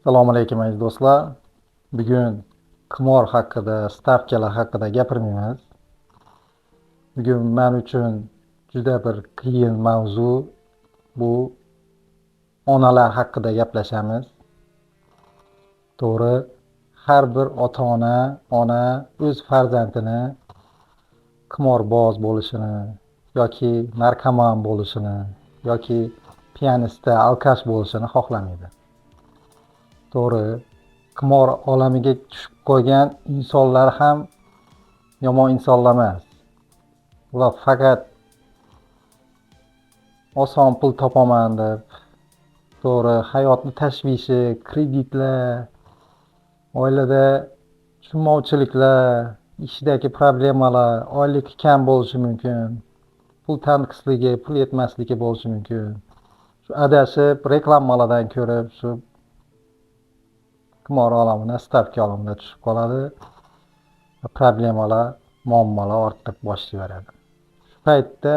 Assalomu alaykum, aziz do'stlar. Bugun qimor haqida, stavkalar haqida gapirmaymiz. Bugun men uchun juda bir qiyin mavzu, bu onalar haqida gaplashamiz. To'g'ri, har bir ota-ona, ona o'z farzandini qimorboz bo'lishini yoki narkoman bo'lishini yoki piyanista, алкаш bo'lishini xohlamaydi. To'g'ri, qimor olamiga tushib qolgan insonlar ham yomon insonlar emas. Ular faqat oson pul topaman deb, to'g'ri, hayotni tashvishi, kreditlar, oilada tushunmovchiliklar, ishdagi problemalar, oylik kam bo'lishi mumkin, pul tanqisligi, pul yetmasligi bo'lishi mumkin. Shu adashib, reklamalardan ko'rib, shu qimor olamida, stavka olamida tushib qoladi. Problemalar, muammolar ortib boshlayveradi. Shu paytda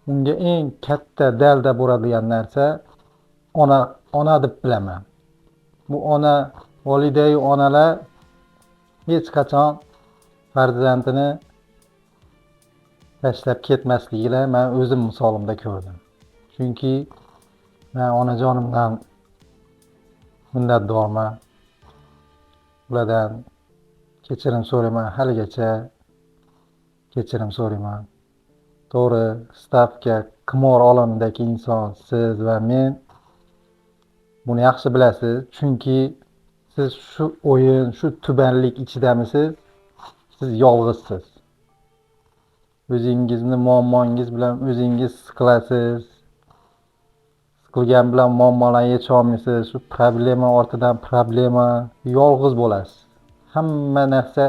unga eng katta dalda bo'ladigan narsa ona, ona deb bilaman. Bu ona, volidayu onalar hech qachon farzandini tashlab ketmasligini man o'zim misolimda ko'rdim. Chunki man onajonimdan minnatdorman. Ulardan kechirim so'rayman, haligacha kechirim so'rayman. To'g'ri, stavka, qimor olamidagi inson siz va men buni yaxshi bilasiz, chunki siz shu o'yin, shu tubanlik ichidamisiz? Siz yolg'izsiz. O'zingizni muammongiz bilan o'zingiz siqilasiz. Siqilgan bilan muammolarni yecha olmaysiz. Shu problema ortidan problema, yolg'iz bo'lasiz. Hamma narsa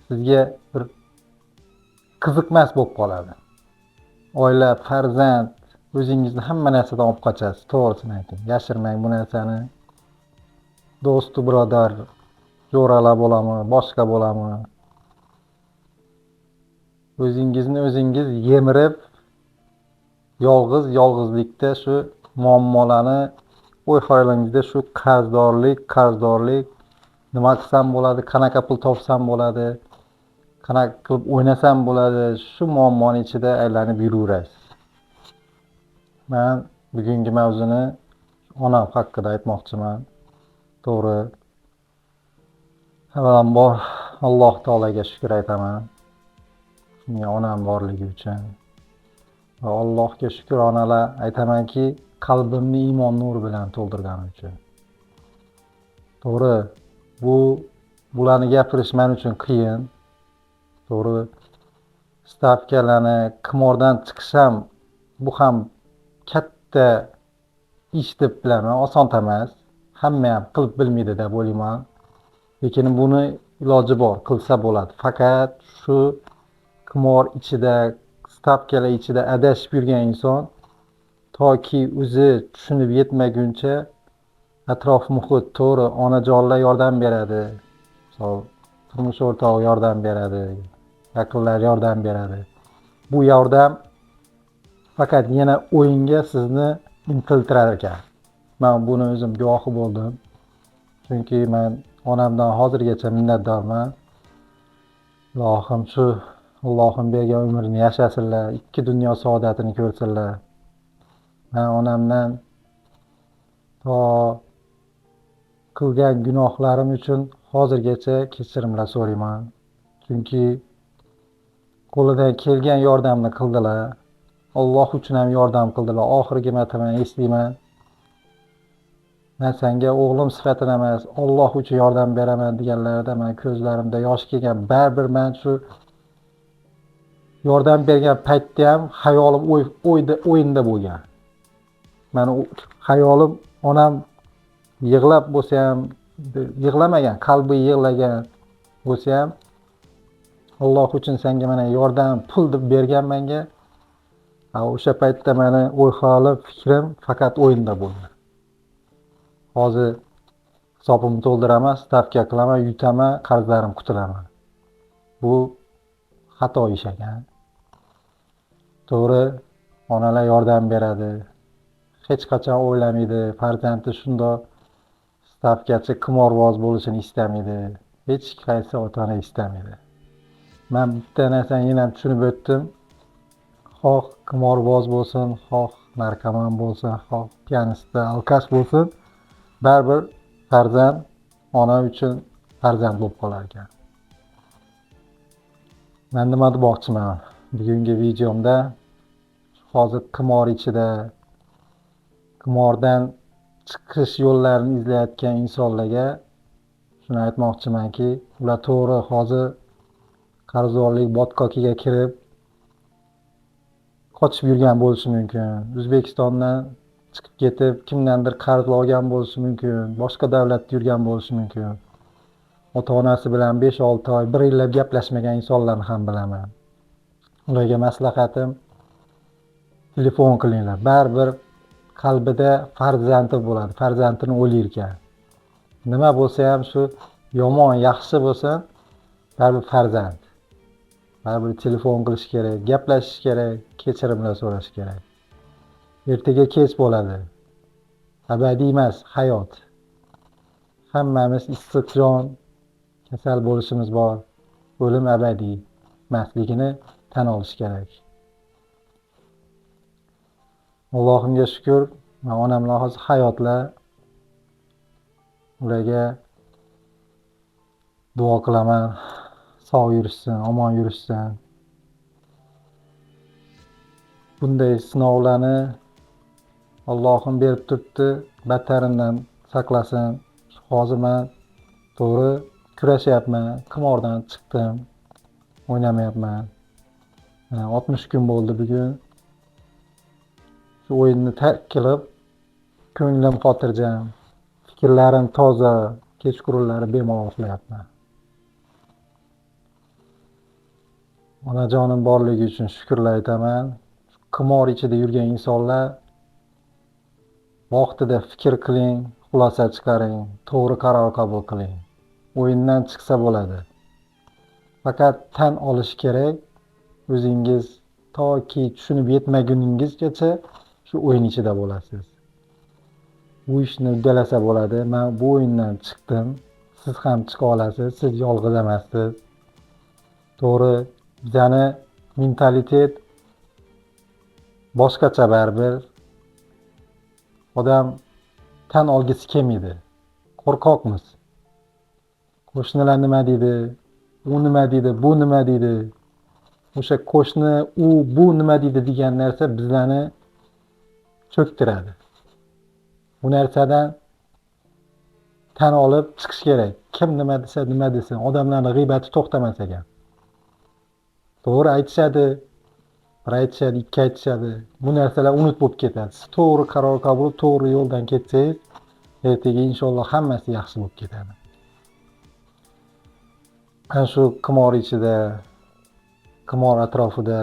sizga bir qiziqmas bo'lib qoladi. Oila, farzand, o'zingizni hamma narsadan olib qochasiz. To'g'risini ayting. Yashirmang bu narsani. Do'stu birodar, jo'ralar bo'ladimi, boshqa bo'ladimi? O'zingizni o'zingiz yemirib, yolg'iz yolg'izlikda shu muammolarni o'y xayolingizda shu qarzdorlik, qarzdorlik, nima qilsam bo'ladi, qanaqa pul topsam bo'ladi, qanaqa qilib o'ynasam bo'ladi, shu muammoni ichida aylanib yuraverasiz. Man bugungi mavzuni onam haqida aytmoqchiman. To'g'ri. Avvalambor Alloh taologa shukr aytaman. Shunga onam borligi uchun. Va Allohga shukronalar aytamanki, qalbimni iymon nuri bilan to'ldirgani uchun. To'g'ri, bularni gapirish men uchun qiyin. To'g'ri, stavkalarni, qimordan chiqish ham, bu ham katta ish deb bilaman, oson emas. Hamma ham qilib bilmaydi deb o'ylayman. Lekin buni iloji bor, qilsa bo'ladi. Faqat shu qimor ichida, stavkalar ichida adashib yurgan inson toki o'zi tushunib yetmaguncha atrof muhit, to'g'ri, onajonlar yordam beradi. Misol, turmush o'rtog'i yordam beradi, yaqinlar yordam beradi. Bu yordam faqat yana o'yinga sizni intiltirar ekan. Man buni o'zim guvohi bo'ldim. Chunki man onamdan hozirgacha minnatdorman. Ilohim, shu Allohim bergan umrini yashasinlar, ikki dunyo saodatini ko'rsinlar. Man onamdan to qilgan gunohlarim uchun hozirgacha kechirimlar so'rayman. Chunki qo'lidan kelgan yordamni qildilar. Alloh uchun ham yordam qildilar. Oxirgi marta man eslayman. Man senga o'g'lim sifatida emas, Alloh uchun yordam beraman deganlarida man ko'zlarimda yosh kelgan. Baribir man shu yordam bergan paytda ham xayolim o'yda, o'yinda bo'lgan. Mani xayolim, onam yig'lab bo'lsa ham, yig'lamagan, qalbi yig'lagan bo'lsa ham, Alloh uchun senga mana yordam pul deb bergan menga. O'sha paytda mani o'y xayolim, fikrim faqat o'yinda bo'ldi. Hozir hisobimni to'ldiraman, stavka qilaman, yutaman, qarzlarim qutulaman. Bu xato ish ekan. To'g'ri, onalar yordam beradi. Hech qachon o'ylamaydi, farzandi shundoq Stavkachi qimorboz bo'lishini istamaydi. Hech qaysi ota-ona istamaydi. Men bitta narsani yana tushunib o'tdim. Xoh qimorboz bo'lsin, xoh narkoman bo'lsin, xoh piyanista, alkash bo'lsin, baribir farzand ona uchun farzand bo'lib qolar ekan. Men nima demoqchiman? Bugungi videomda hozir qimor ichida, qimordan chiqish yo'llarini izlayotgan insonlarga shuni aytmoqchimanki, ular to'g'ri hozir qarzdorlik botqoqiga kirib qochib yurgan bo'lishi mumkin. O'zbekistondan chiqib ketib, kimdandir qarz olgan bo'lishi mumkin, boshqa davlatda yurgan bo'lishi mumkin. Ota-onasi bilan 5-6 oy, 1 yillab gaplashmagan insonlarni ham bilaman. Ularga maslahatim, telefon qilinglar. Baribir qalbida farzandi bo'ladi, farzandini o'ylarkan. Nima bo'lsa ham shu yomon, yaxshi bo'lsin, baribir farzand. Baribir telefon qilish kerak, gaplashish kerak, kechirimlar so'rash kerak. Ertaga kech bo'ladi. Abadiy emas hayot. Hammamiz issiq jon, kasal bo'lishimiz bor. O'lim abadiy emasligini tan olish kerak. Allohimga shukr, onamlar hozir hayotlar. Ularga duo qilaman, sog' yurishsin, omon yurishsin. Bunday sinovlarni Allohim berib turibdi, battarindan saqlasin. Hozir men to'g'ri kurashyapman, qimordan chiqdim, o'ynamayapman. 60 kun bo'ldi bugun. Shu o'yinni tark qilib, ko'nglim xotirjam, fikrlarim toza, kechqurunlari bemalol uxlayapman. Onajonim borligi uchun shukrlar aytaman. Qimor ichida yurgan insonlar vaqtida fikr qiling, xulosa chiqaring, to'g'ri qaror qabul qiling. O'yindan chiqsa bo'ladi. Faqat tan olish kerak, o'zingiz toki tushunib yetmaguningizgacha shu o'yin ichida bo'lasiz. Bu ishni uddalasa bo'ladi. Men bu o'yindan chiqdim. Siz ham chiqa olasiz, siz yolg'iz emassiz. To'g'ri, bizani mentalitet boshqacha baribir. Odam tan olgisi kelmaydi. Qo'rqoqmiz. Qo'shnilar nima deydi, u nima deydi, bu nima deydi. O'sha qo'shni, u, bu nima deydi degan narsa bizlarni cho'ktiradi. Bu narsadan tan olib chiqish kerak. Kim nima desa, nima desin, odamlarning g'iybati to'xtamas ekan. To'g'ri aytishadi, bir aytishadi, ikki aytishadi. Bu narsalar unut bo'lib ketadi. Siz to'g'ri qaror qabul qilib, to'g'ri yo'ldan ketsangiz, ertaga inshaalloh hammasi yaxshi bo'lib ketadi. Ana shu qimor ichida, qimor atrofida,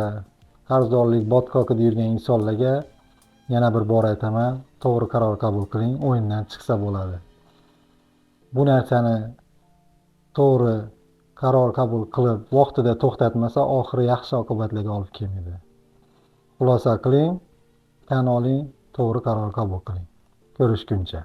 qarzdorlik botqoqida yurgan insonlarga yana bir bor aytaman, to'g'ri qaror qabul qiling, o'yindan chiqsa bo'ladi. Bu narsani to'g'ri qaror qabul qilib, vaqtida to'xtatmasa, oxiri yaxshi oqibatlarga olib kelmaydi. Xulosa qiling, tan oling, to'g'ri qaror qabul qiling. Ko'rishguncha.